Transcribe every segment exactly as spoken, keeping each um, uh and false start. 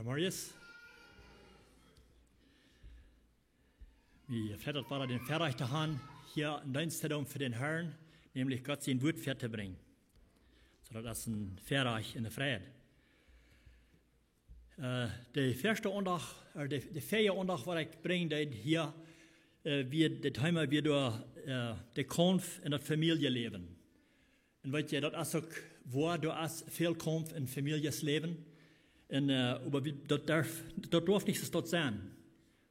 Marius. Wie freut daut wada dän Väarajcht to han, hia een Deenst to doonen fa dän Harn, nämlich Gott sien Wuat väatobrinjen. Soo daut es een Väarajcht un eene Freid. Äh, de ieeschte Aundacht, äh, de, de väaje Aundacht waut ekj brinjen deed hia, äh, wia daut Thema wia doa, äh, de Kaumf en daut Famieljeläwen. Un weet jie, daut es uk woa, doa es väl Kaumf en Famieljeläwen. Un, äh, oba wie, daut darf, daut darf nich soo sennen.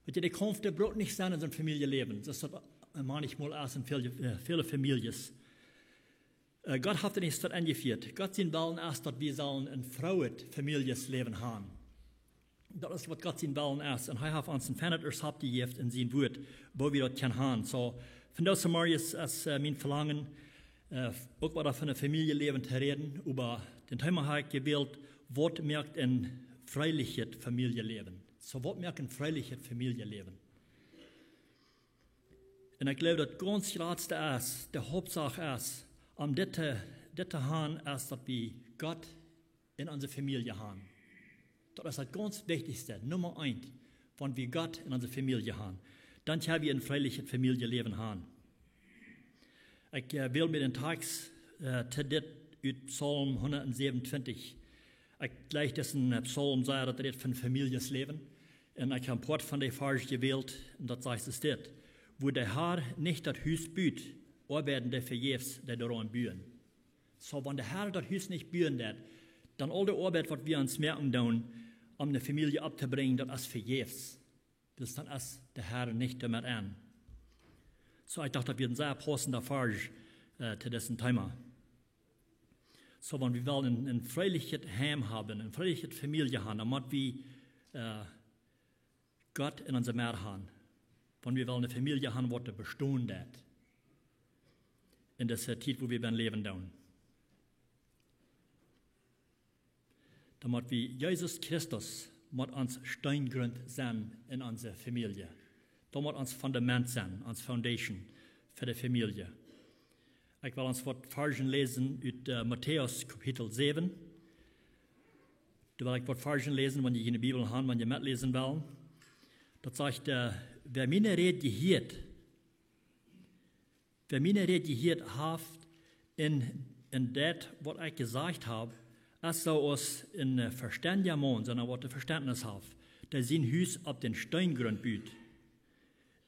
Weet jie, de Kaumf, dee brukt nich sennen en soon Famieljeläwen. Daut es daut, äh, mauncheenmol es en väl, äh, väle Famieljes. Äh, Gott haft daut nich soo enjefieet. Gott sien Wellen es, daut wie sellen een frooet Famieljeläwen han. Daut es waut Gott sien Wellen es. Un hee haft ons een feinet Rezept jejäft en sien Wuat, woo wie daut kjennen han. Soo, vondoag zemorjes es, äh, mien Velangen, äh, uk wada von een Famieljeläwen to räden, oba daut Thema hab ekj jewält, waut moakt een freilichet Famieljeläwen? Soo, waut moakt een freilichet Famieljeläwen? Un ekj jleew daut gaunz jratste es, de Hauptsach es, om dit to, dit to han, es daut wie Gott en onse Famielje han. Daut es daut gaunz wichtichste, Numma eent, wan wie Gott en onse Famielje han. Dan kjenn wie een freilichet Famieljeläwen han. Ekj, äh, well met een Tekst, äh, to dit ut Psalm hundatsäwenuntwintich. Ekj jlikj disen, äh, Psalm sea, daut rät von Famieljeläwen. Un ekj hab een poa von de Varsch jewält, un daut sajcht es dit: Wua de Har nich daut Hus but, oabeiden dee vejäfs, dee doaraun buen. Soo, wan de Har daut Hus nich buen deit, dan aul de Oabeit waut wie ons moaken doonen, om de Famielje opptobrinjen, daut es vejäfs. Wiels dan es de Har nich doamet aun. Soo, ekj docht, daut wia een sea paussenda Varsch, äh, to disen Thema. Soo, wan wie wellen een, een freilichet Heim haben, een freilichet Famielje han, dan mott wie, äh, Gott en onse Medd han. Wan wie wellen eene Famielje han, waut doa bestonen deit. En dise Tiet, wua wie bennen läwen doonen. Dan mott wie, Jesus Christus mott ons Steengrunt sennen en onse Famielje. Daut mott ons Fundament sennen, ons foundation fa de Famielje. Ekj well ons waut Varschen läsen ut, äh, Matäus Kapitel säwen. Doa well ekj waut Varschen läsen, wan jie june Bibel han, wan jie metläsen wellen. Daut sajcht, äh, wäa miene Räd jehieet, wäa miene Räd jehieet haft un, un deit waut ekj jesajcht hab, es soo aus een, äh, vestendja Maun, soo eena waut Vestentnis haft, dee sien Hus opp dän Steengrunt but.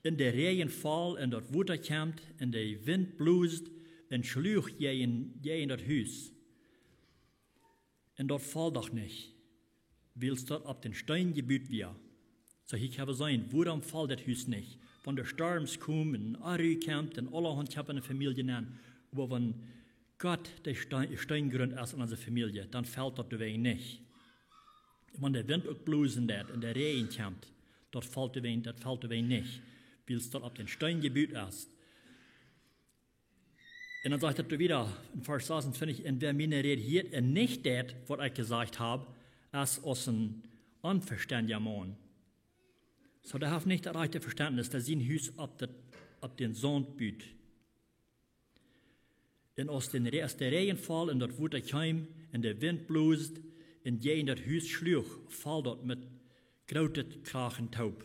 Un de Räajen foll un daut Wota kjeem un de Wint bloos un schluach jäajen, jäajen daut Hus. Un daut foll doch nich, wiels daut opp dän Steen jebut wia. Soo, hia kjenn wie seenen, wuarom foll daut Hus nich? Wan de Storms komen un Onru kjemt un aulahaunt kjemt en de Famielje nenn, oba wan Gott de Steen, Steengrunt es en onse Famielje, dan felt daut doawäajen nich. Wan de Wint uk blosen deit un de Räajen kjemt, daut felt doawäajen, daut felt doawäajen nich, wiels daut opp dän Steen jebut es. Un dan sajcht daut wada en Varsch sasuntwintich: Un wäa miene Räd hieet un nich deit waut ekj jesajcht hab, es aus een onvestendja Maun. Soo, dee haft nich daut rajchte Vestentnis, dee sien Hus opp daut, opp dän Saunt but. Un aus de Rä-, aus de Räajen foll un daut Wota kjeem un de Wint bloos un jäajen daut Hus schluach, foll daut met grootet Krachen toop.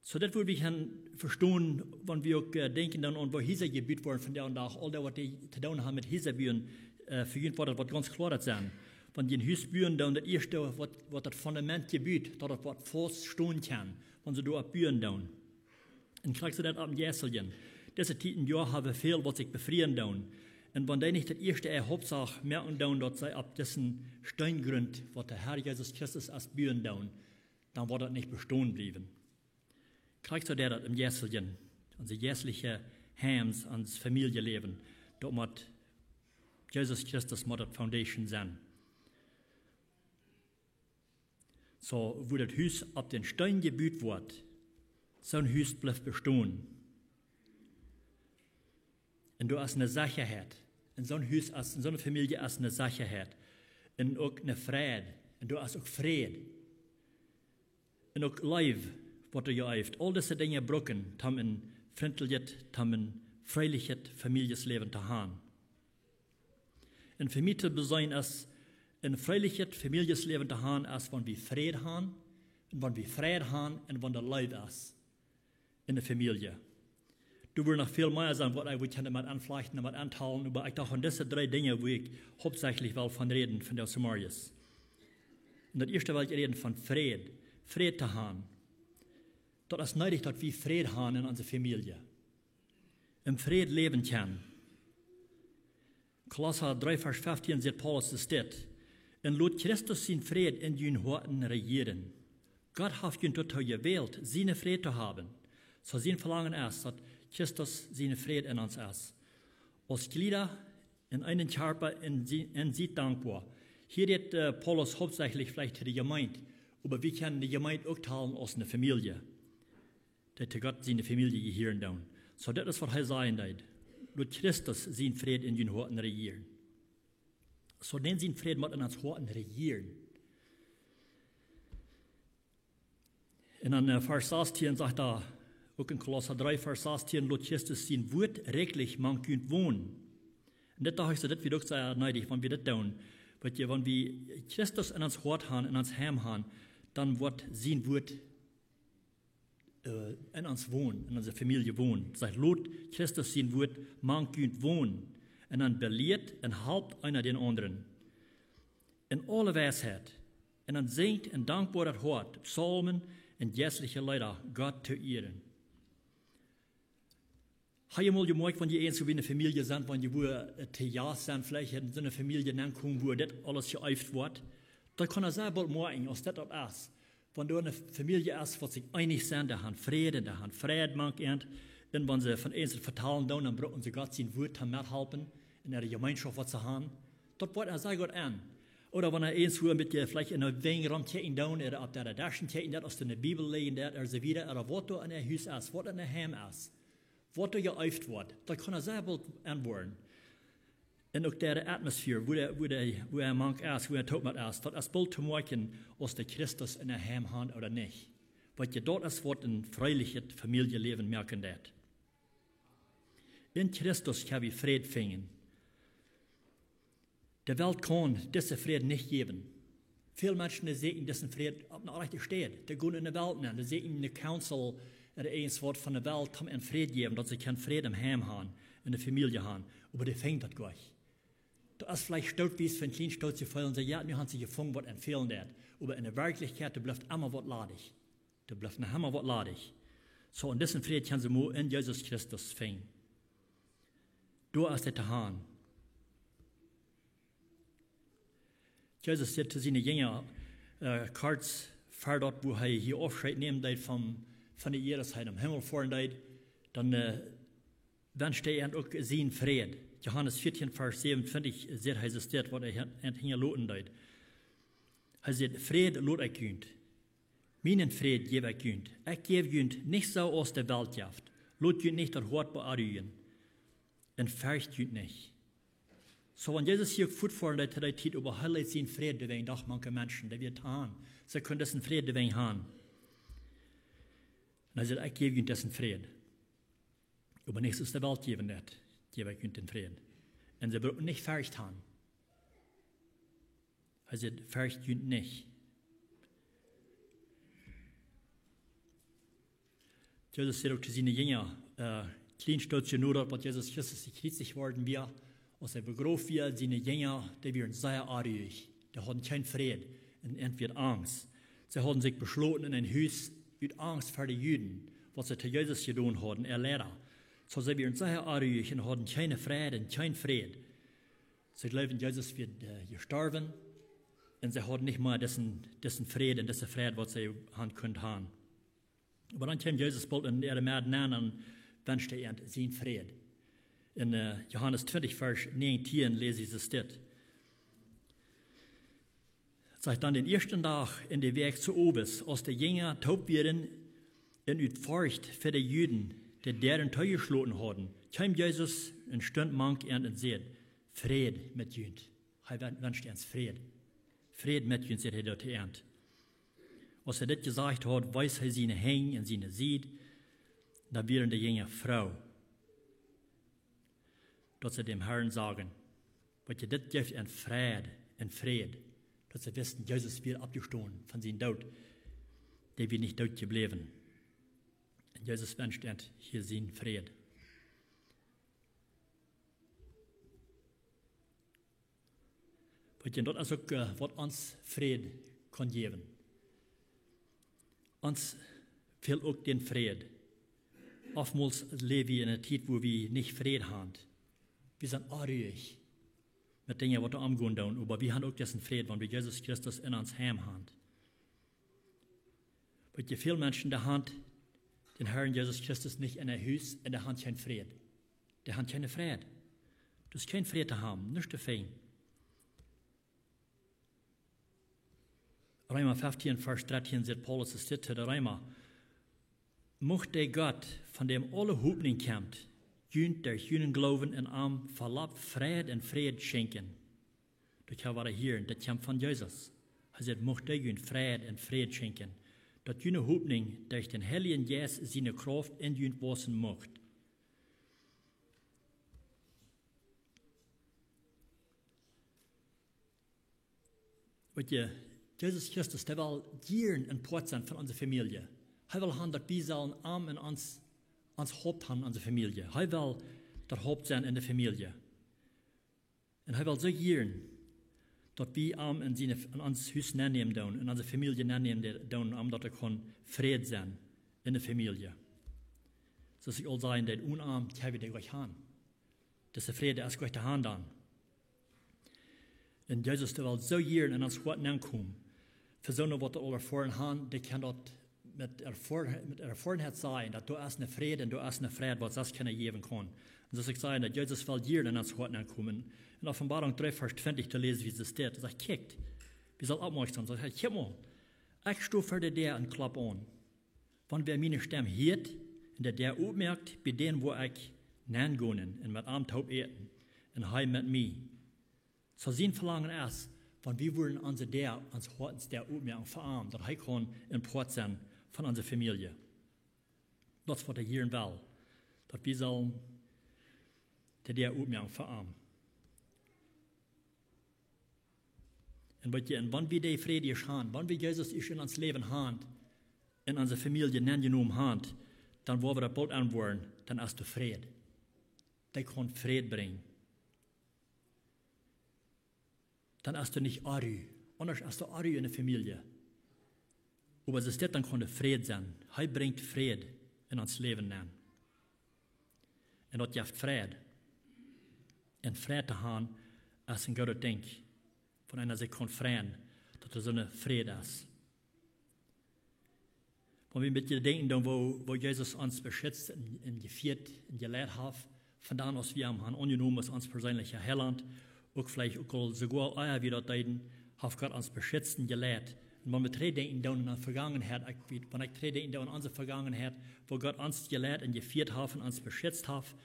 Soo, daut woa wie gonen vestonen, wan wie uk, äh, denkjen dan aun, woo Hiesa jebut woaren vondoag dän Dach, aul daut waut dee to doonen haben met Hiesa buen, äh, fa junt woat daut waut gaunz kloaret sennen. Wan jie een Hus buen, dan daut ieeschte waut, woat daut Fundament jebut, daut daut waut faust stonen kaun, wan see doaropp buen doonen. Un krakjt soo daut opp em Jeisteljen. Dise Tiet em Joa hab wie väl waut sikj befrieen doonen. Un wan dee nich daut ieeschte äa Hauptsach moaken doonen, daut see opp disen Steengrunt, waut de Har Jesus Christus es, buen doonen, dan woat daut nich bestonen bliewen. Krakjt soo deit daut em Jeisteljen, onse jeistelje Heims, ons Famieljeläwen, daut mott Jesus Christus mott daut foundation sennen. Soo, wua daut Hus opp dän Steen jebut woat, soon Hus blift bestonen. Un doa es eene Sechaheit. En soon Hus es, en soone Famielje es eene Sechaheit. Un uk eene Freid. Un doa es uk Fräd. Un uk Leew woat doa jeeft. Aul dise Dinja brucken, om een frintlichet, om een freilichet Famieljeläwen to han. Un fa mie to beseenen es, Een freelichet Famieljesläwen to han es, wan wie Fräd han, un wan wie Fräd han, un wan doa Leew es en de Famielje. Doa wudden noch väl mea sennen, waut ekj wudd kjennen met aunflajchten un met auntalen, oba ekj docht aun dise dree Dinja, wua ekj hauptsächlich well von räden, von dise Morjes. Un daut ieeschte well ekj räden von Fräd. Fräd to han. Daut es needich, daut wie Fräd han en onse Famielje. Em Fräd läwen kjennen. Kolossa dree Varsch feftieen sajcht Paulus dit: "Un lot Christus sien Fräd en june Hoaten rejieren. Gott haft junt doatoo jewält, sienen Fräd to haben." Soo sien Velangen es, daut Christus sien Fräd en ons es. "Aus Glieda en eenen Kjarpa un sie-, un siet dankboa." Hia rät, äh, Paulus hauptsächlich veleicht to de Jemeent, oba wie kjennen de Jemeent uk talen aus eene Famielje, dee to Gott siene Famielje jehieren doonen. Soo, daut es, waut hee sajen deed. Lot Christus sien Fräd en june Hoaten rejieren. Soo, dän sien Fräd mott en ons Hoaten rejieren. Un dan, äh, Varsch sastieen sajcht doa, uk en Kolossa dree Varsch sastieen: "Lot Christus sien Wuat rikjlich mank junt wonen." Un dit docht ekj soo, dit wia uk sea needich, wan wie dit doonen. Weetst, wan wie Christus en ons Hoat han, en ons Heim han, dan woat sien Wuat, äh, en ons wonen, en onse Famielje wonen. Sajcht: "Lot Christus sien Wuat mank junt wonen. Un dan belieet un halpt eena dän aundren en aule Weisheit. Un dan sinjt en dankboaret Hoat Psalmen un jeistelje Leeda, Gott to ieren." Hab jie mol jemoakjt, wan jie eent soo bie eene Famielje sent, wan jie wua, äh, to Jast sent, veleicht en soone Famielje nenkomen, wua dit aules jeeeft woat? Daut kaun eena sea boolt moakjen, aus daut daut es. Wan doa eene Famielje es, waut sikj eenich sent, dee han Fräd un dee han Freid mank an. Un wan see von eent vetalen doonen, dan brucken see Gott sien Wuat to methalpen en äare Jemeenschoft, waut see han. Daut woat eena sea goot aun. Ooda wan eena eent wua een bät veleicht en de Wenj romkjikjen doonen, ooda opp de Deschen kjikjen, daut aus de Bibel läsen, daut, ooda soo wieda, ooda waut doa en äa Hus es, waut en äa Heim es, waut doa jeeeft woat, daut kaun eena sea boolt aunwoaren. Un uk de Atmosphäre, wua de, wua de, wua eena mank es, wua eena toop met es, daut es boolt to moakjen, aus dee Christus en äa Heim han ooda nich. Weetst, daut es, waut een freelichet Famieljeläwen moaken deit. En Christus kjenn wie Fräd finjen. De Welt kaun disen Fräd nich jäwen. Väl Menschen, dee sieekjen disen Fräd opp eene rajchte Städ. Dee gonen en de Welt nenn. Dee sieekjen een Council ooda irjent waut von de Welt, om an Fräd jäwen, daut see kjennen Fräd em Heim han, en de Famielje han. Oba dee finjen daut goanich. Daut es veleicht stootwies fa een kjlien Stoot jefeelen, soo, jo, nu han see jefungen, waut an fälen deit. Oba en de Werkjlichkjeit, doa blift emma waut ladich. Doa blift noch emma waut ladich. Soo, un disen Fräd kjennen see mau en Jesus Christus finjen. Doa es hee to han. Jesus säd to siene Jinja, äh, kort ver daut, wua hee hia Aufscheet nämen deed von, von de Ieed, aus hee nom Himmel foaren deed, dan, äh, wenscht hee an uk sienen Fräd. Johanes vieetieen, Varsch säwenuntwintich, sajcht hee, es dit, waut hee an hinjaloten deed. Hee säd: "Fräd lot ekj junt. Mienen Fräd jäw ekj junt. Ekj jäw junt nich soo, aus de Welt jeft. Lot junt nich daut Hoat beonrujen. Un fercht junt nich." Soo, wan Jesus hia fuatfoaren deed, to dee Tiet, oba hee leet sienen Fräd doawäajen doa mank de Menschen, dee wia to han. See kunnen disen Fräd doawäajen han. Un hee säd: "Ekj jäw junt disen Fräd. Oba nich soo aus de Welt jäwen deit, jäw ekj junt dän Fräd." Un see brucken nich Forcht han. Hee säd: "Fercht junt nich." Jesus säd uk to siene Jinja, äh, kjlien Stootje no daut, waut Jesus Christus jekjriezicht worden wia, aus hee begroft wia, siene Jinja, dee wieren sea onruich. Dee hauden kjeen Fräd un, un wieren angst. See hauden sikj beschloten en een Hus ut Angst ver de Juden, waut see to Jesus jedonen hauden, äa Leida. Soo see wieren sea onruich un hauden kjeene Freid un kjeen Fräd. See jleewden, Jesus wia, äh, jestorwen, un see hauden nich mea disen, disen Fräd un dise Freid, waut see han kunnen han. Oba dan kjeem Jesus boolt en äare Medd nenn un wenscht an sienen Fräd. En, äh, Johanes twintich, Varsch näajentieen, läs ekj dit. Sajcht: "Dan dän ieeschten Dach en de Wäakj, soo owes, aus de Jinja toop wieren un ut Forcht ver de Juden de Däaren toojeschloten hauden, kjeem Jesus un stunt mank an un säd: 'Fräd met junt.'" Hee wen-, wenscht an Fräd. "Fräd met junt", säd hee doa to an. Aus hee dit jesajcht haud, wees hee siene Henj un siene Sied. Dan wieren de Jinja froo, daut see dän Harn sagen. Weetst, dit jeft an Freid, an Fräd. Aus see wisten, Jesus wia oppjestonen von sienen Doot, dee wia nich doot jebläwen. Un Jesus wenscht an hia sienen Fräd. Weet jie, daut es uk, äh, waut ons Fräd kaun jäwen. Ons fält uk dän Fräd. Oftmols läw wie en eene Tiet, wua wie nich Fräd haben. Wie sent onruich met Dinja, waut doa aungonen doonen. Oba wie haben uk disen Fräd, wan wie Jesus Christus en ons Heim haben. Weet jie, väl Menschen, dee haben dän Herrn Jesus Christus nich en äa Hus un dee haben kjeen Fräd. Dee haben kjeene Fräd. Daut es kjeen Fräd to haben, nuscht to finjen. Reema feftieen, Varsch drettieen sajcht Paulus, es dit to de Reema: Mucht de Gott, von däm aule Hopninj kjemt, junt derch junen Gloowen en am vollopp Fräd un Fräd schenkjen. Daut kjenn wie hia, daut kjemt von Jesus. Hee sajcht: Mucht dee junt Fräd un Fräd schenkjen, daut june Hopninj derch dän Heiljen Jeist siene Krauft en junt wausen mucht. Weet jie, Jesus Christus, dee well jieren een Poat sennen von onse Famielje. Hee well haben, daut wie sellen am en ons, ons Haupt haben, onse Famielje. Hee well daut Haupt sennen en de Famielje. Un hee well soo jieren, daut wie am en siene, en ons Hus nennämen doonen, en onse Famielje nennämen de-, doonen, om daut doa kaun Fräd sennen en de Famielje. Soo aus ekj aul säd, daut onen am kjenn wie dee nich haben. Dise Fräd es nich to haben dan. Un Jesus, dee well soo jieren en ons Hoat nenkomen. Fa soone, waut daut aul erfoaren haben, dee kjennen daut met Erfoaren-, met Erfoarenheit sajen, daut doa es een Fräd un doa es een Fräd, waut sest kjeena jäwen kaun. Un soo aus ekj säd, daut Jesus well jieren en ons Hoat nenkomen. En Openboarunk dree, Varsch twintich, doa läs wie daut dit. Hee sajcht: Kjikjt, wie sellen oppmoakjsom sennen. Sajcht hee: Kjikjt mol, ekj sto ver de Däa un klopp aun. Wan wäa miene Stemm hieet un de Däa oppmoakt, bie dän woa ekj nengonen un met am toop äten, un hee met mie. Soo sien Velangen es, wan wie wudden onse Däa, ons Hoat, ons Däa oppmoaken fa am, daut hee kaun een Poat sennen von onse Famielje. Daut es waut hee hia well, daut wie sellen de Däa oppmoaken fa am. Un weet jie, un wan wie dee Fräd haben, wan wie Jesus ieescht en ons Läwen haben, en onse Famielje nenjenomen haben, dan woa wie daut boolt aunwoaren, dan es doa Fräd. Dee kaun Fräd brinjen. Dan es doa nich Onru. Aundasch es doa Onru en de Famielje. Oba soo aus dit, dan kaun doa Fräd sennen. Hee brinjt Fräd en ons Läwen nenn. Un daut jeft Fräd. Un Fräd to haben es een goodet Dinkj. Wan eena sikj kaun freien, daut doa soon Fräd es. Wan wie een bät denkjen dan, woo, woo Jesus ons beschitzt un, un jefieet un jeleit haft, von dan aus wie am haben aunjenomen aus ons perseenlicha Heilaunt, uk veleicht uk aul soogoa ea wie daut deeden, haft Gott ons beschitzt un jeleit. Un wan wie trigj denkjen dan aun de Vegangenheit, ekj weet, wan ekj trigj denkj dan aun onse Vegangenheit, woo Gott ons jeleit un jefieet haft un ons beschitzt haft,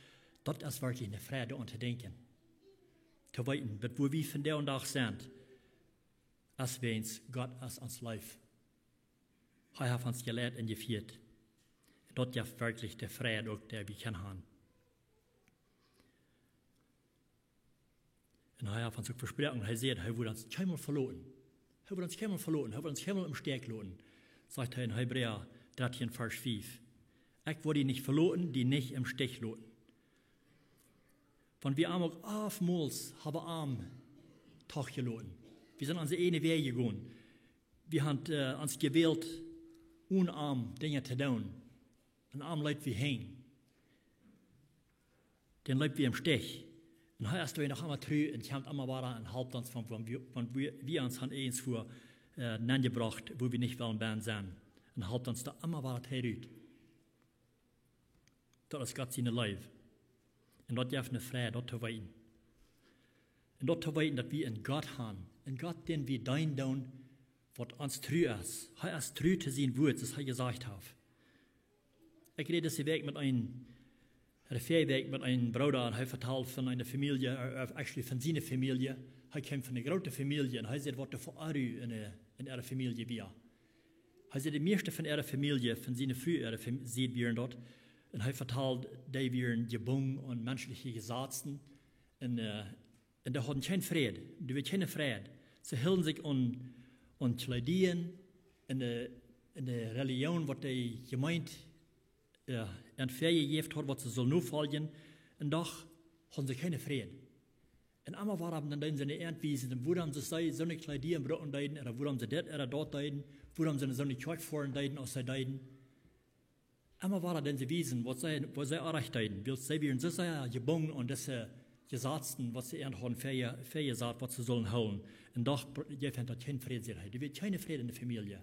daut es werkjlich een Fräd, doaraun to denkjen. To weeten, daut wua wie vondoag dän Dach sent, es wäajens Gott es ons leef. Hee haft ons jeleit un jefieet. Un daut jeft werkjlich dän Fräd uk, dän wie kjennen haben. Un hee haft ons uk vesproaken, hee säd, hee woat ons kjeenmol veloten. Hee woat ons kjeenmol veloten, hee woat ons kjeenmol em Stich loten. Sajcht hee en Hebräa drettieen, Varsch fief: Ekj woa die nich veloten, die nich em Stich loten. Wan wie am uk oftmols haben am toch jeloten. Wie sent onse ieejne Wäaj jegonen. Wie haben, äh, ons jewält, onen am Dinja to doonen. Un am leet wie henjen. Dan leet wie em Stich. Un hee es doa noch emma tru un kjemt emma wada un halpt ons von, von wie, von wie, wie ons haben irjentwua, äh, nenjebrocht, wua wie nich wellen bennen sennen. Un halpt ons doa emma wada trigj rut. Daut es Gott siene Leew. Un daut jeft een Fräd, daut to weeten. Un daut to weeten, daut wie een Gott haben. Een Gott, dän wie deenen doonen, waut ons tru es. Hee es tru to sien Wuat, soo aus hee jesajcht haft. Ekj räd dise Wäakj met een, de väaje Wäakj met een Brooda un hee vetald von eene Famielje, äh, actually von siene Famielje. Hee kjeem von eene groote Famielje un hee säd, waut doa fa Onru en, äh, en äare Famielje wia. Hee säd, de mieeschte von äare Famielje, von siene Fru äare Fam-, Sied wieren daut. Un hee vetald, dee wieren jebungen aun menschliche Jesazen. Un, äh, un dee hauden kjeen Fräd, dee wia kjeen Fräd. See hilden sikj aun, aun Kjleeda en de, en de Relijoon, waut de Jemeent, äh, an väajejäft haud, waut see sullen nofoljen. Un doch hauden see kjeenen Fräd. Un emma wada, dan deeden see an äant wiesen, wuarom see, see soone Kjleeda brucken deeden, ooda wuarom see dit ooda daut deeden, wuarom see soone Kjoakj foaren deeden, aus see deeden. Emma wada deeden see wiesen, waut see, waut see orrajcht deeden, wiels see wieren soo sea jebungen aun dise Jesazen, waut see an hauden väaje-, väajejäft, waut see sullen hoolen. Un doch br-, jeef an daut kjeenen Fräd, säd hee. Doa wia kjeen Fräd en de Famielje.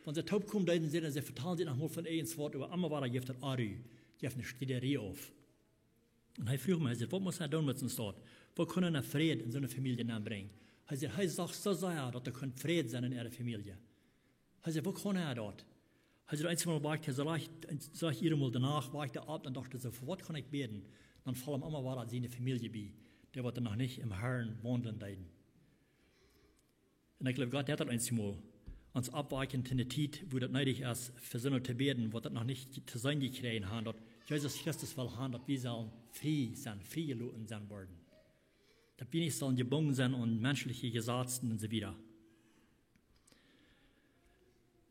Wan see toopkomen deeden, säden see, vetalden see noch mol von irjent waut, oba emma wada jeef daut Oru, jeef eene Striederie auf. Un hee fruach mie, hee säd: "Waut mott hee doonen met sienen Staut? Waut kaun hee Fräd en soone Famielje nenbrinjen?" Hee säd, hee sach soo sea, daut doa kunn Fräd sennen en äare Famielje. Hee säd: "Waut kaun hee daut?" Hee säd, eensmol wajkjt hee soo rajcht, soo rajcht emol de Nacht wajkjt hee opp un docht soo: "Fa waut kaun ekj bäden?" Dan foll am emma wada siene Famielje bie, dee waut noch nich em Harn waundlen deeden. Un ekj jleew, Gott deit daut eensmol. Ons oppwakjen to eene Tiet, wua daut needich es, fa soone to bäden, waut daut noch nich to seenen jekjräajen haben, daut Jesus Christus well haben, daut wie sellen frie sennen, frie jeloten sennen woaren. Daut wie nich sellen jebungen sennen aun menschelje Jesazen un soo wieda.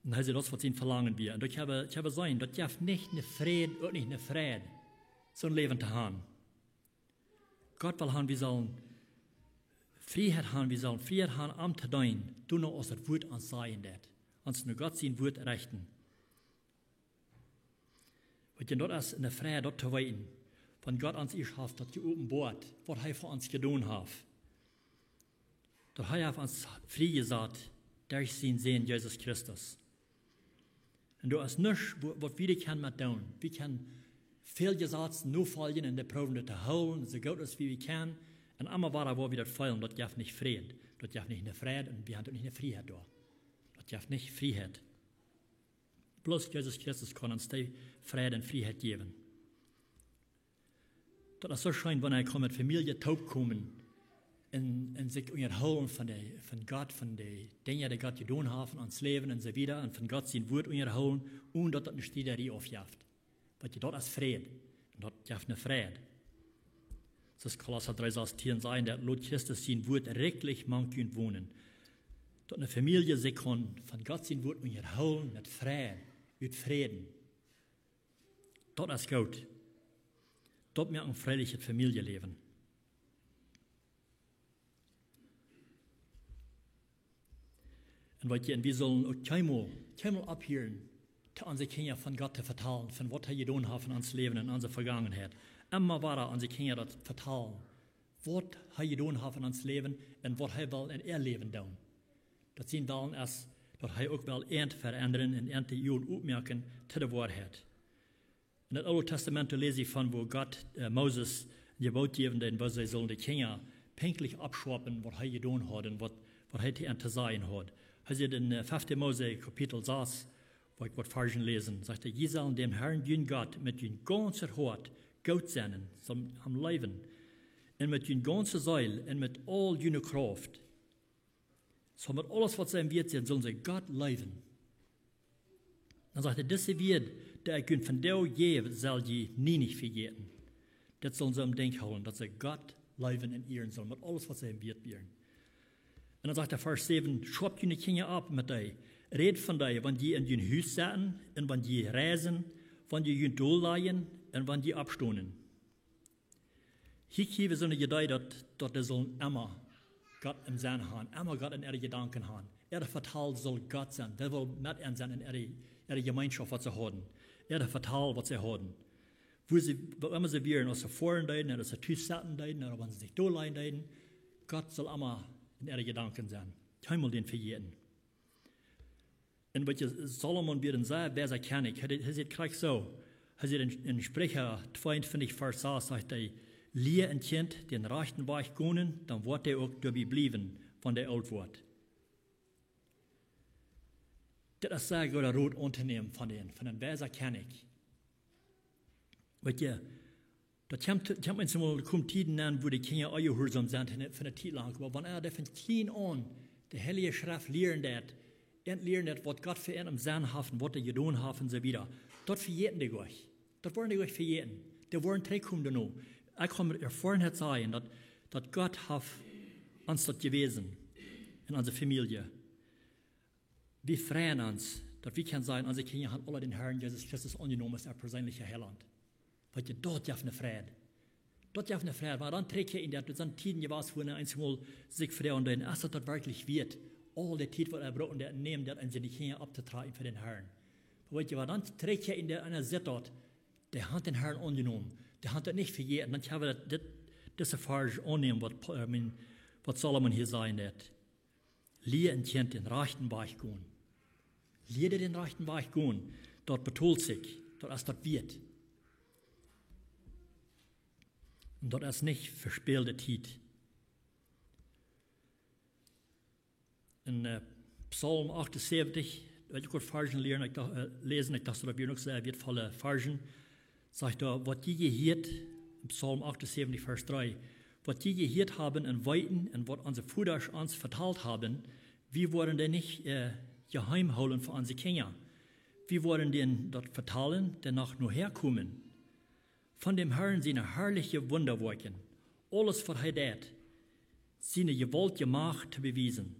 Un hee säd, daut es waut sien Velangen wia. Un ekj hab, ekj hab jeseenen, daut jeft nich een Fräd, uk nich een Fräd, soon Läwen to haben. Gott well haben, wie sellen Frieheit haben, wie sellen Frieheit haben, am to deenen, doano aus daut Wuat ons sajen deit. Ons no Gott sien Wuat rechten. Weetst, daut es een Fräd, daut to weeten, wan Gott ons ieescht haft daut jeopenboat, waut hee fa ons jedonen haft. Daut hee haft ons frie jesat derch sienen Sän Jesus Christus. Un doa es nuscht, wa-, waut wie doa kjennen met doonen. Wie kjennen väl Jesazen nofoljen un dee proowen daut to hoolen, soo goot aus wie, wie kjennen. Un emma wada, wua wie daut feelen, daut jeft nich Fräd. Daut jeft nich een Fräd un wie haben uk nich eene Frieheit doa. Daut jeft nich Frieheit. Bloos Jesus Christus kaun ons dee Fräd un Frieheit jäwen. Daut es soo scheen, wan wie kaun met Famielje toopkomen un, un sikj unjahoolen von de, von Gott, von de Dinja, dee Gott jedonen haft en ons Läwen un soo wieda, un von Gott sien Wuat unjahoolen, onen daut daut eene Striederie aufjeft. Weetst, daut es Fräd. Un daut jeft een Fräd. Soo aus Kolossa dree sastieen sajcht, daut: "Lot Christus sien Wuat rikjlich mank junt wonen." Daut eene Famielje sikj kaun von Gott sien Wuat unjahoolen met Fräd, ut Fräd. Daut es goot. Daut moakt een freelichet Famieljeläwen. Un weetst, un wie sellen uk kjeenmol, kjeenmol opphieren, to onse Kjinja von Gott to vetalen, von waut hee jedonen haft en ons Läwen, en onse Vegangenheit. Emma wada onse Kjinja daut vetalen, waut hee jedonen haft en ons Läwen un waut hee well en äa Läwen doonen. Daut sien Wellen es, daut hee uk well äant veendren un äant de Uagen opmoaken to de Woarheit. En daut Oole Tastament läs wie von, woo Gott, äh, Moses een Jeboot jäwen deed, woo see sullen de Kjinja pinkjlich oppschaupen, waut hee jedonen haud un waut, waut hee to an to sajen haud. Hee sajcht en, äh, fefte Mose, Kapitel sas, wua ekj waut Varschen läsen, sajcht hee: "Jie sellen däm Harn, jun Gott, met jun gaunzet Hoat goot sennen, sellen am leewen, un met jun gaunze Seel un met aul june Krauft." Soo met aules, waut see em Wieet sent, sellen see Gott leewen. Dan sajcht hee: "Dise Wieed, dee ekj junt vondoag jäw, sell jie nie nich vejäten." Dit sellen see em Denkj hoolen, daut see Gott leewen un ieren sellen, met aules, waut see em Wieet wieren. Un dan sajcht hee, Varsch säwen: "Schaupt june Kjinja opp met dee. Rät von dee, wan jie en jun Hus setten, un wan jie reisen, wan jie junt dollajen, un wan jie oppstonen." Hia kjrie wie soone Iedee, daut, daut dee sellen emma Gott em Senn haben, emma Gott en äare Jedanken haben. Äa Vetal saul Gott sennen. Dee saul met an sennen en äare, äare Jemeenschoft, waut see haben. Äa Vetal, waut see haben. Wua see, wua emma see wieren, aus see foaren deeden, ooda aus see tus sitten deeden, ooda wan see sikj dollajen deeden, Gott saul emma en äare Jedanken sennen. Kjeenmol dän vejäten. Un weetst, Salomo wia een sea weisa Kjennich. Hee, hee sajcht krakjt soo. Hee sajcht en, en Spricha tweeuntwintich, Varsch sas, sajcht hee: "Lia een Kjint dän rajchten Wajch gonen, dan woat hee uk doabie bliewen, wan hee oolt woat." Dit es sea gooda Rot auntonämen von dän, von een weisa Kjennich. Weetst, daut kjemt, kjemt eemol, kjemt Tieden aun, wua de Kjinja onjehuarsom sent, fa eene, fa eene Tiet lang. Oba wan eena dee von kjlien aun de Heilje Schreft lieren deit, un lieren deit, waut Gott fa an em Senn haft un waut hee jedonen haft un soo wieda, daut vejäten dee nich. Daut woaren dee nich vejäten. Dee woaren trigjkomen doano. Ekj kaun met Erfoarenheit sajen, daut, daut Gott haft ons daut jewäsen. en onse Famielje. Wie freien ons, daut wie kjennen sajen, onse Kjinja haben aule dän Herrn Jesus Christus aunjenomen aus äa perseenlicha Heilaunt. Weetst, daut jeft eene Freid. Daut jeft eene Freid, wan dan trigj hee en daut, daut sent Tieden jewast, wua eena eemol sikj froagen deed, es daut daut werkjlich wieet? Aul de Tiet, waut hee brukt, daut nämen, daut en siene Kjinja opptotrakjen fa dän Herrn. Oba weetst, wan dan trigj hee en daut, eena sitt daut, dee haben dän Herrn aunjenomen, dee haben daut nich vejäten, dan kjenn wie daut, dit, dise Varsch aunnämen, waut, Pa- I mean, waut Salomo hia sajen deed. Lia een Kjint dän rajchten Wajch gonen. Lia dee dän rajchten Wajch gonen. Daut betolt sikj. Daut es daut wieet. Un daut es nich vespälte Tiet. En, äh, Psalm achtunsäwentich, well ekj kort Varschen lieren, ekj docht, äh, läsen, ekj docht, daut wia noch sea wieetvolle Varschen. Sajcht doa, waut jie jehieet, en Psalm achtunsäwentich, Varsch dree, waut jie jehieet haben un weeten un waut onse Vodasch ons vetalt haben, wie woaren daut nich, äh, jeheim hoolen fa onse Kjinja. Wie woaren an daut vetalen, dee noch nohäa komen. Von däm Herrn siene harliche Wundawoakjen, aules waut hee deit, siene jewaultje Macht to bewiesen.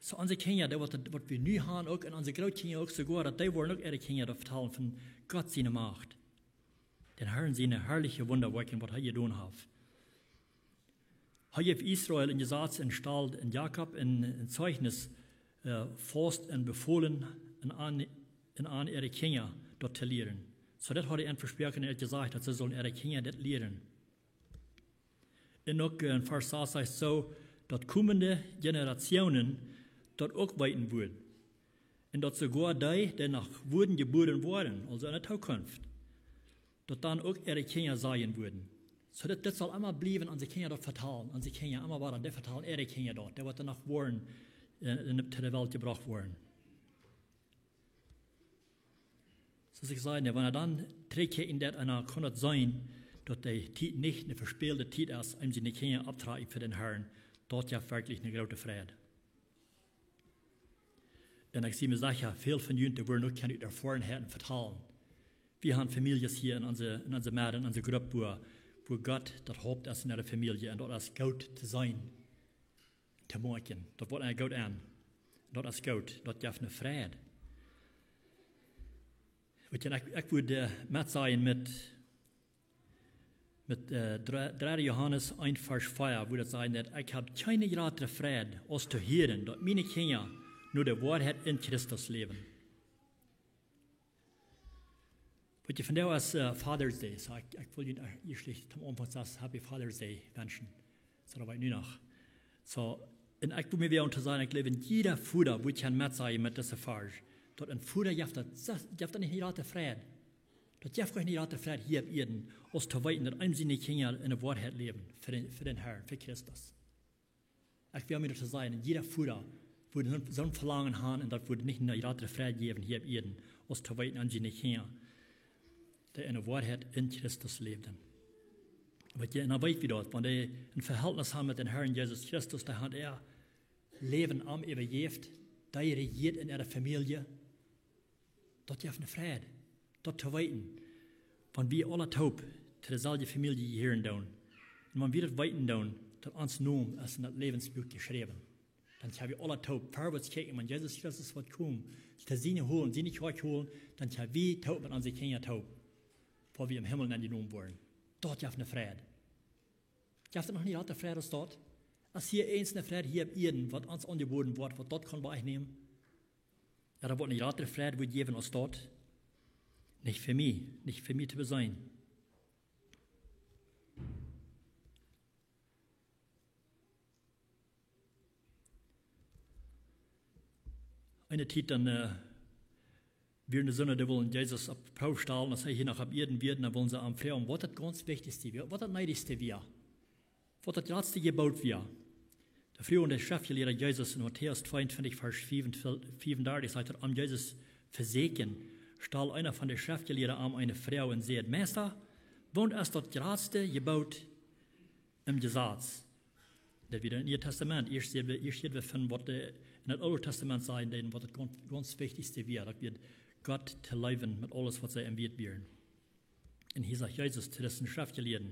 Soo onse Kjinja, dee waut, waut wie nu haben, uk, un onse Grootkjinja uk soogoa, daut dee woaren uk äare Kjinja daut vetalen von Gott siene Macht. Dän Herrn siene harliche Wundawoakjen, waut hee jedonen haft. Hee jeef Israel een Jesaz un stald en Jakob een, een Zeichnis, äh, faust un befool an, an, an äare Kjinja daut to lieren. Soo daut haud hee an vesproaken un haud jesajcht, daut see sullen äare Kjinja daut lieren. Un uk en Varsch sas sajcht soo, daut komende Generationen daut uk weeten wudden. Un daut soogoa dee, dee noch wudden jebuaren woaren, aulsoo en de Tookunft, daut dan uk äare Kjinja sajen wudden. Soo daut, daut saul emma bliewen, onse Kjinja daut vetalen, onse Kjinja emma wada, dee vetalen äare Kjinja daut, dee waut dan noch woaren, äh, en, to de Welt jebrocht woaren. Soo aus ekj säd, wan hee dan trigj kjikjt en daut, un dan kaun daut sennen, daut de Tiet nich eene vespälte Tiet es, om siene Kjinja opptotrakjen fa dän Herrn, daut jeft werkjlich eene groote Freid. Un ekj sie mie secha, väl von junt, dee wudden uk kjennen ut Erfoarenheit vetalen. Wie haben Famieljes hia en onse, en onse Medd, en onse Grupp, wua, wua Gott daut Haupt es en äare Famielje, un daut es goot to seenen, to moakjen. Daut woat eena goot aun. Daut es goot. Daut jeft eene Freid. Weetst, ekj, ekj wudd, äh, metsajen met, met, äh, dre-, dredde Johanes eent Varsch vea, wua daut sajcht, daut: "Ekj hab kjeene jratre Freid, aus to hieren, daut miene Kjinja no de Woarheit en Christus läwen." Weetst, vondoag es, äh, Father's Day, soo ekj, ekj well junt, äh, ieescht toom Aunfank sajen Happy Father's Day wenschen. Soo, daut weet nu noch. Soo, un ekj wudd mie wellen to sajen, ekj jleew, jieda Voda wudd kjennen metsajen met dise Varsch. Daut een Voda jeft daut, jeft daut nich eene jratre Freid. Daut jeft kjeene jratre Freid hia opp Ieed, aus to weeten, daut eenem siene Kjinja en de Woarheit läwen, fa dän, fa dän Herrn, fa Christus. Ekj well mie daut to sajen, jieda Voda wudd soon, soon Velangen haben, un daut wudd nich eene jratre Freid jäwen hia opp Ieed, aus to weeten, eenem siene Kjinja, dee en de Woarheit en Christus läwden. Weetst, un dan weet wie daut, wan dee een Vehältnis haben met dän Herrn Jesus Christus, dee haft äa Läwen am äwajäft, dee rejieet en äare Famielje, daut jeft eene Freid, daut to weeten, wan wie aule toop to deselwje Famielje jehieren doonen. Un wan wie daut weeten doonen, daut ons Nomen es en daut Läwensbuak jeschräwen. Dan kjenn wie aule toop verwoats kjikjen, wan Jesus Christus woat komen, to siene holen, siene Kjoakj holen, dan kjenn wie toop met onse Kjinja toop, wua wie em Himmel aunjenomen woaren. Daut jeft eene Freid. Jeft daut noch eene jratre Freid aus daut? Es hia eent eene Freid hia opp Ieed, waut ons aunjeboden woat, waut daut kaun wajchnämen? Jo, daut woat eene jratre Freid woat jäwen aus daut? Nich fa mie, nich fa mie to beseenen. Eene Tiet dan, äh, wieren de Sinda, dee wullen Jesus opp Proow stalen, aus hee hia noch opp Ieed wia, dan wullen see am froagen, waut daut gaunz wichtichste wia, waut daut needichste wia, waut daut jratste Jeboot wia. Doa fruach de Schreftjelieede Jesus en Matäus tweeuntwintich, Varsch fiefundartich, sajcht daut, om Jesus to vesieekjen, stald eena von de Schreftjelieede am eene Froag un säd: "Meista, waut es daut jratste Jeboot em Jesaz?" Daut wia daut Niee Tastament. Ieescht säden wie, ieescht säden wie von waut de, en daut Oole Tastament sajen deeden, waut daut gaunz, gaunz wichtichste wia, daut wia Gott to leewen met aules waut see em wieet wieren. Un hia sajcht Jesus to dise Schreftjelieede,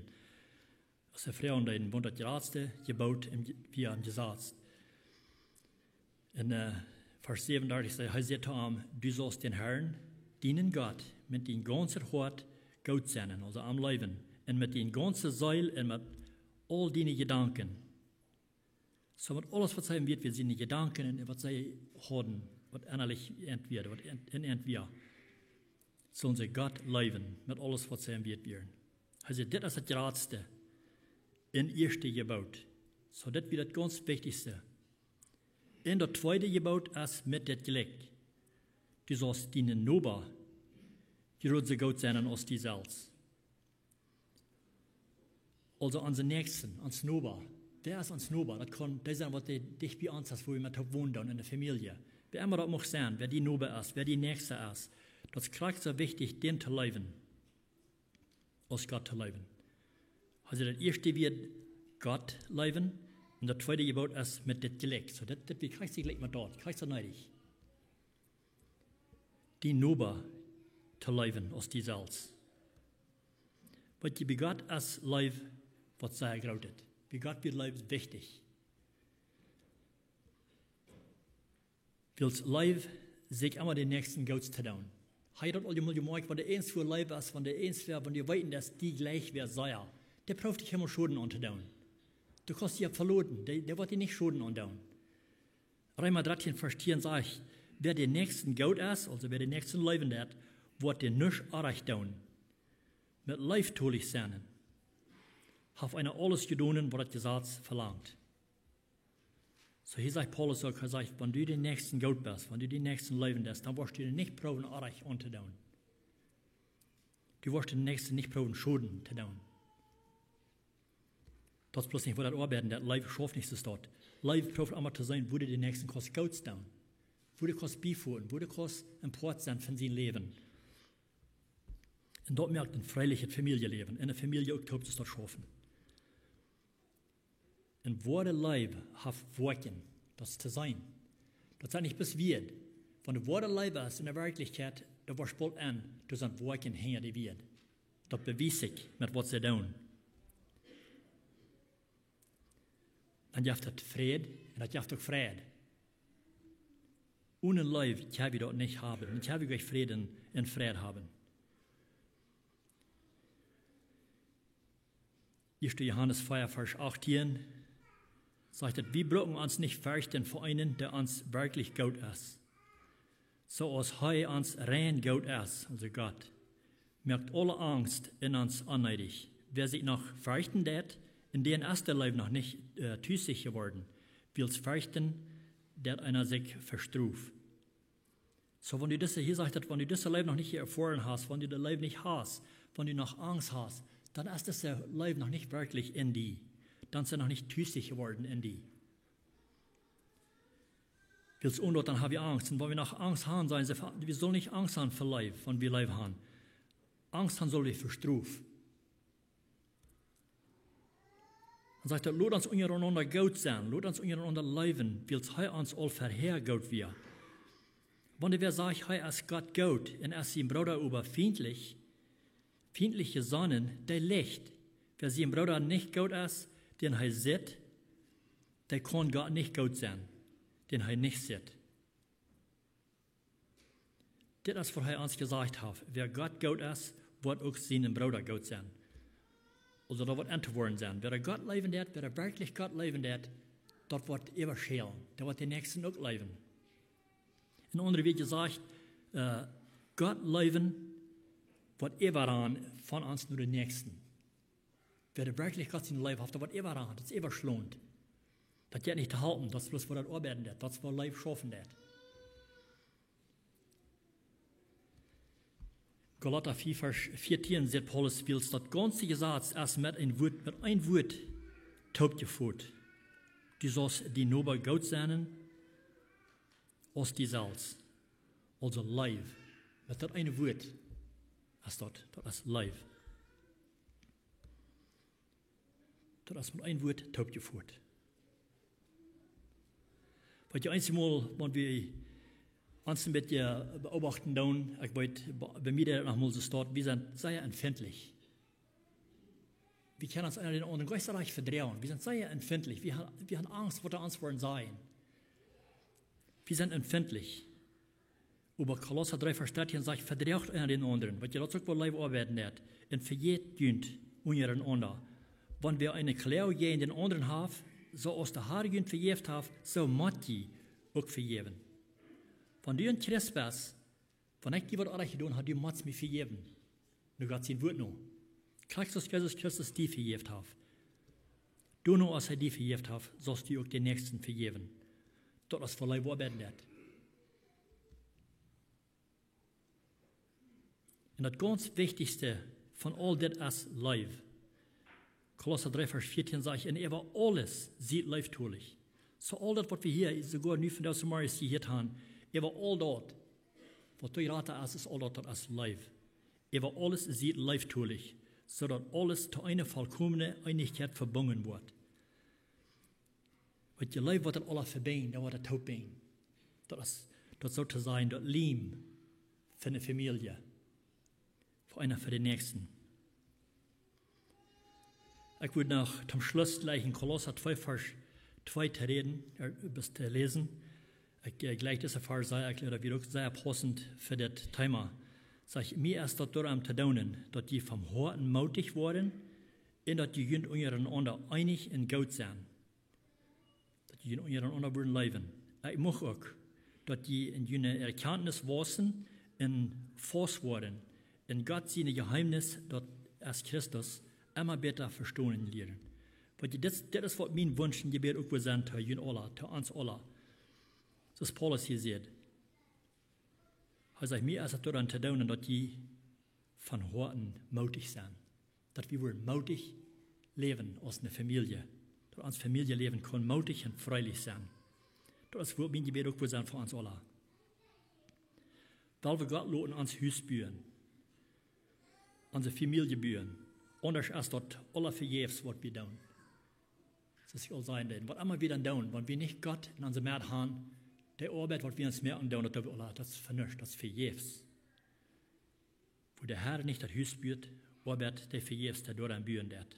See fruagen dän, waut daut jratste Jeboot em Je-, wia em Jesaz. En, äh, Varsch säwenundartich sajcht, hee säd to am: Du saust dän Herrn, dienen Gott, met dien gaunzet Hoat goot sennen, aulsoo am leewen, un met diene gaunze Seel un met aul diene Jedanken. Soo met aules, waut see em Wieet wia, siene Jedanken un waut see hauden, waut ennalich en an wia, waut en, en an wia, sullen see Gott leewen met aules, waut see em Wieet wieren. Hee säd, dit es daut jratste un ieeschte Jeboot. Soo, dit wia daut gaunz wichtichste. Un daut tweede Jeboot es met dit jlikj: Du saust dienen Noba jrod soo goot sennen aus die selfst. Aulsoo onsen Näakjsten, ons Noba. Wäa es ons Noba? Daut kaun dee sennen, waut dee dicht bie ons es, wua wie met toop wonen doonen, en de Famielje. Wäa emma daut mucht sennen, wäa dien Noba es, wäa dien Näakjsta es. Daut es krakjt soo wichtich, dän to leewen aus Gott to leewen. Aulsoo daut ieeschte wia Gott leewen, un daut tweede Jeboot es met dit jlikj. Soo, daut, daut wia krakjt jlikj met daut, krakjt soo needich. Dien Noba to leewen aus die selfst. Weetst, bie Gott es Leew waut sea grootet. Bie Gott wia Leew wichtich. Wiels Leew sikj emma dän Näakjsten Goots to doonen. Hab jie daut aul mol jemoakjt, wan du eent fa Leew hast, wan du eent fa, wan du weetst, daut die jlikj wea sea, dee prooft die kjeenmol Schoden auntodoonen. Du kaust die opp veloten, dee, dee woat die nich Schoden aundoonen. Reema dartieen Varsch tieen sajcht: Wäa dän Näakjsten goot es, aulsoo wäa dän Näakjsten leewen deit, woat dän nuscht orrajcht doonen. Met leeftolich sennen haft eena aules jedonen, waut daut Jesaz velangt. Soo hia sajcht Paulus uk, hee sajcht, wan du dän Näakjsten goot best, wan du dän Näakjsten leewen deist, dan woascht du dän nich proowen orrajcht auntodoonen. Du woascht dän Näakjsten nich proowen Schoden to doonen. Daut es bloos nich, woo daut oabeiden deit. Leew schauft nich soo. Leew prooft emma to seenen, woo du dän Näakjsten kaust Goots doonen, woo du kaust biefoaren, woo du kaust een Poat sennen von sien Läwen. Un daut moakt een freelichet Famieljeläwen. En eene Famielje uk toop to schaufen. Un woare Leew haft Woakjen, daut es to seenen. Daut sent nich bloos Wieed. Wan du woare Leew hast en de Werkjlichkjeit, dan woascht boolt en, doa sent Woakjen hinja de Wieed. Daut bewiest sikj met waut see doonen. Dan jeft daut Fräd un daut jeft uk Freid. Onen Leew kjenn wie daut nich haben. Dan kjenn wie nich Fräd un, un Freid haben. Ieeschte Johanes vea, Varsch achtieen sajcht et: Wie brucken ons nich ferchten fa eenen, dee ons werkjlich goot es, soo aus hee ons rein goot es, aulsoo Gott. Moakt aule Angst en ons onneedich. Wäa sikj noch ferchten deit, en dän es de Leew noch nich, äh, tusich jeworden, wiels ferchten deit eena sikj fa Strof. Soo, wan du dise, hia sajcht et, wan du dise Leew noch nich erfoaren hast, wan du de Leew nich hast, wan du noch Angst hast, dan es dise Leew noch nich werkjlich en die. Dan es see noch nich tusich jeworden en die. Wiels onen daut dan hab wie Angst. Un wan wie noch Angst haben, sajen see, wie sellen nich Angst haben fa Leew, wan wie Leew haben. Angst haben sull wie fa Strof. Dan sajcht et: Lot ons unjarenaunda goot sennen, lot ons unjarenaunda leewen, wiels hee ons aul verhäa goot wia. Wan wäa sajcht, hee es Gott goot, un es sien Brooda oba fientlich, fientlich jesonnen, dee liecht. Wäa sien Brooda nich goot es, dän hee sitt, dee kaun Gott nich goot sennen, dän hee nich sitt. Dit es, waut hee ons jesajcht haft: Wäa Gott goot es, woat uk sienen Brooda goot sennen. Aulsoo, daut woat entowoaren sennen. Wäa Gott leewen deit, wäa werkjlich Gott leewen deit, daut woat äwaschälen. Dee woat dän Näakjsten uk leewen. En aundre Wieed jesajcht, äh, Gott leewen woat äwaranen von ons no dän Näakjsten. Wäa werkjlich Gott siene Leew haft, daut woat äwaranen, daut es äwaschlonent. Daut jeit nich to halpen, daut es bloos, woo daut oabeiden deit, daut es, woo Leew schaufen deit. Galata vea, Varsch vieetieen sajcht Paulus: Wiels daut gaunze Jesaz es met een Wuat, met een Wuat toopjefoat: Du saust dienen Noba goot sennen aus die selfst. Aulsoo Leew. Met daut eene Wuat es daut, daut es Leew. Daut es met een Wuat toopjefoat. Waut je eensjemol, wan wie ons een bät beobachten doonen, ekj weet, bie, bie mie daut noch mol soo steit, wie sent sea empfindlich. Wie kjennen ons eena dän aundren goanich rajcht vedroagen. Wie sent sea empfindlich. Wie han, wie han Angst, waut dee ons woaren sajen. Wie sent empfindlich. Oba Kolossa dree Varsch dartieen sajcht: "Vedroagt eena dän aundren." Waut jie daut uk woll leew oabeiden deit. "Un vejäft junt unjarenaunda. Wan wäa eene Kloag jäajen dän aundren haft, soo aus de Herr junt vejäft haft, soo mott jie uk vejäwen." Wan du een Christ best, wan ekj die waut oajch jedonen hab, du motst mie vejäwen. Nu Gott sien Wuat no. Krakjt soo aus Jesus Christus die vejäft haft. Doano aus hee die vejäft haft, saust du uk dän Näakjsten vejäwen. Daut es waut leew oabeiden deit. Un daut gaunz wichtichste von aul dit es Leew. Kolossa dree Varsch vieetieen sajcht: "Un äwa aules siet leeftolich." Soo aul daut, waut wie hia soogoa nu vondoag zemorjes jehieet han, äwa aul daut, waut doa jrata es, es aul daut, daut es Leew. "Äwa aules siet leeftolich, soo daut aules to eene vollkomne Eenichkjeit vebungen woat." Waut jie Leew, waut daut aula vebinjt, daut woat daut toopbinjen. Daut es, daut soo to sajen, daut Liem fa eene Famielje. Fa eena fa dän Näakjsten. Ekj wudd noch toom Schluss jlikj en Kolossa twee Varsch twee to räden, ea, bat to läsen. Ekj, ea, jlikj dise Varsch sea, ekj jleew, daut wia uk sea paussent fa dit Thema. Sajcht: "Mie es daut doarom to doonen, daut jie von Hoaten mootich woaren un daut jie junt unjarenaunda eenich un goot sent." Daut jie junt unjarenaunda wudden leewen. Ekj mucht uk, daut jie en june Erkjantnis waussen un faust woaren en Gott sien Jeheemnis, daut es Christus, emma bäta vestonen lieren. Waut jie, dit, dit es waut mien Wunsch un Jebäd uk wudd sennen to junt aula, to ons aula. Soo aus Paulus hia sajcht. Hee sajcht: "Mie es daut doarom to doonen, daut jie von Hoaten mootich sent." Daut wie wudden mootich läwen aus eene Famielje. Daut ons Famieljeläwen kaun mootich un freilich sennen. Daut es waut mien Jebäd uk wudd sennen fa ons aula. Well wie Gott loten ons Hus buen. Onse Famielje buen. Aundasch es daut aula vejäfs, waut wie doonen. Soo aus ekj aul säd, waut emma wie dan doonen, wan wie nich Gott en onse Medd han, dee Oabeit, waut wie ons moaken doonen, daut doo wie aula, daut es fa nuscht, daut es vejäfs. Wua de Herr nich daut Hus but, oabeit dee vejäfs, dee doaraun buen deit.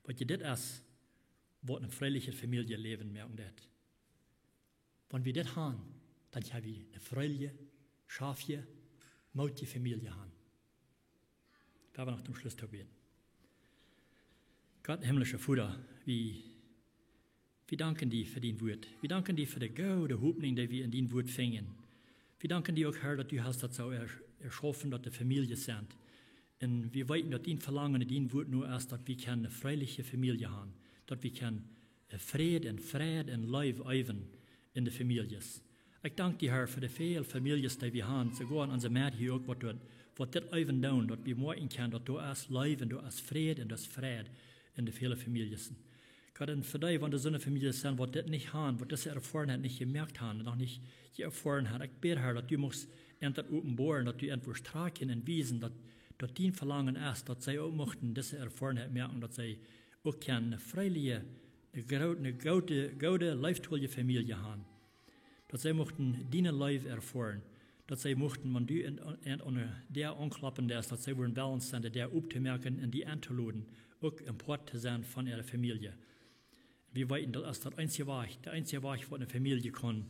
Waut jie, dit es, waut een freilichet Famieljeläwen moaken deit. Wan wie dit han, dan kjenn wie eene freilje, schaftje, mootje Famielje han. Wie haben noch toom Schluss to bäden. Gott, himmlischa Voda, wie, wie danken die fa dien Wuat. Wie danken die fa de goode Hopninj, dee wie en dien Wuat finjen. Wie danken die uk, Herr, daut du hast daut soo er-, erschaufen, daut doa Famieljes sent. Un wie weeten, daut dien Velangen en dien Wuat nu es, daut wie kjennen eene freiliche Famielje han. Daut wie kjennen, ea, Fräd un Freid un Leew äwen en de Famieljes. Ekj dank die, Herr, fa de väle Famieljes, dee wie han, soogoa en onse Medd hia uk, waut doa, waut dit äwen doonen, daut wie moakjen kjennen, daut doa es Leew un doa es Fräd un doa es Freid en de väle Famieljes. Gott, un fa dee, wan doa soone Famieljes sent, waut dit nich han, waut dise Erfoarenheit nich jemoakt han, noch nich jeerfoaren han, ekj bäd, Herr, daut du muchst an daut openboaren, daut du an wurscht trakjen un wiesen, daut, daut dien Velangen es, daut see uk muchten dise Erfoarenheit moaken, daut see uk kjennen eene freiliche, eene groo-, eene goode, goode, leeftolje Famielje han. Daut see muchten diene Leew erfoaren. Daut see muchten, wan du en, en, aun de Däa aunkloppen deist, daut see wudden wellen sennen, de Däa optomoaken un die entoloden, uk een Poat to sennen von äare Famielje. Wie weeten, daut es daut eensje Wajch, de eensje Wajch, waut eene Famielje kaun,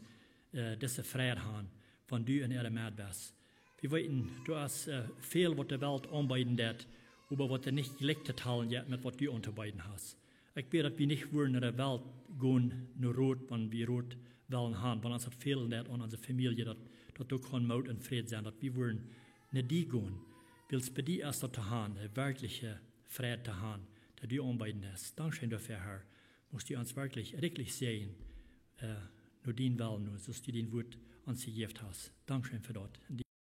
ea, dise Freid han, wan du en äare Medd best. Wie weeten, doa es, ea, väl, waut de Welt aunbeeden deit, oba waut doa nich jlikj to talen jeit met waut du auntobeeden hast. Ekj bäd, daut wie nich wudden no de Welt gonen no Rot, wan wie Rot wellen han, wan ons daut fälen deit aun onse Famielje, daut, daut doa kaun Moot un Fräd sennen, daut wie wudden no die gonen. Wiels bie die es daut to han, de werkjliche Freid to han, dee du aunbeeden deist. Dankscheen doafäa, Herr. Muchst du ons werkjlich rikjlich säajnen, ea, no dien Wellen, no, soo aus du dien Wuat ons jejäft hast. Dankscheen fa daut.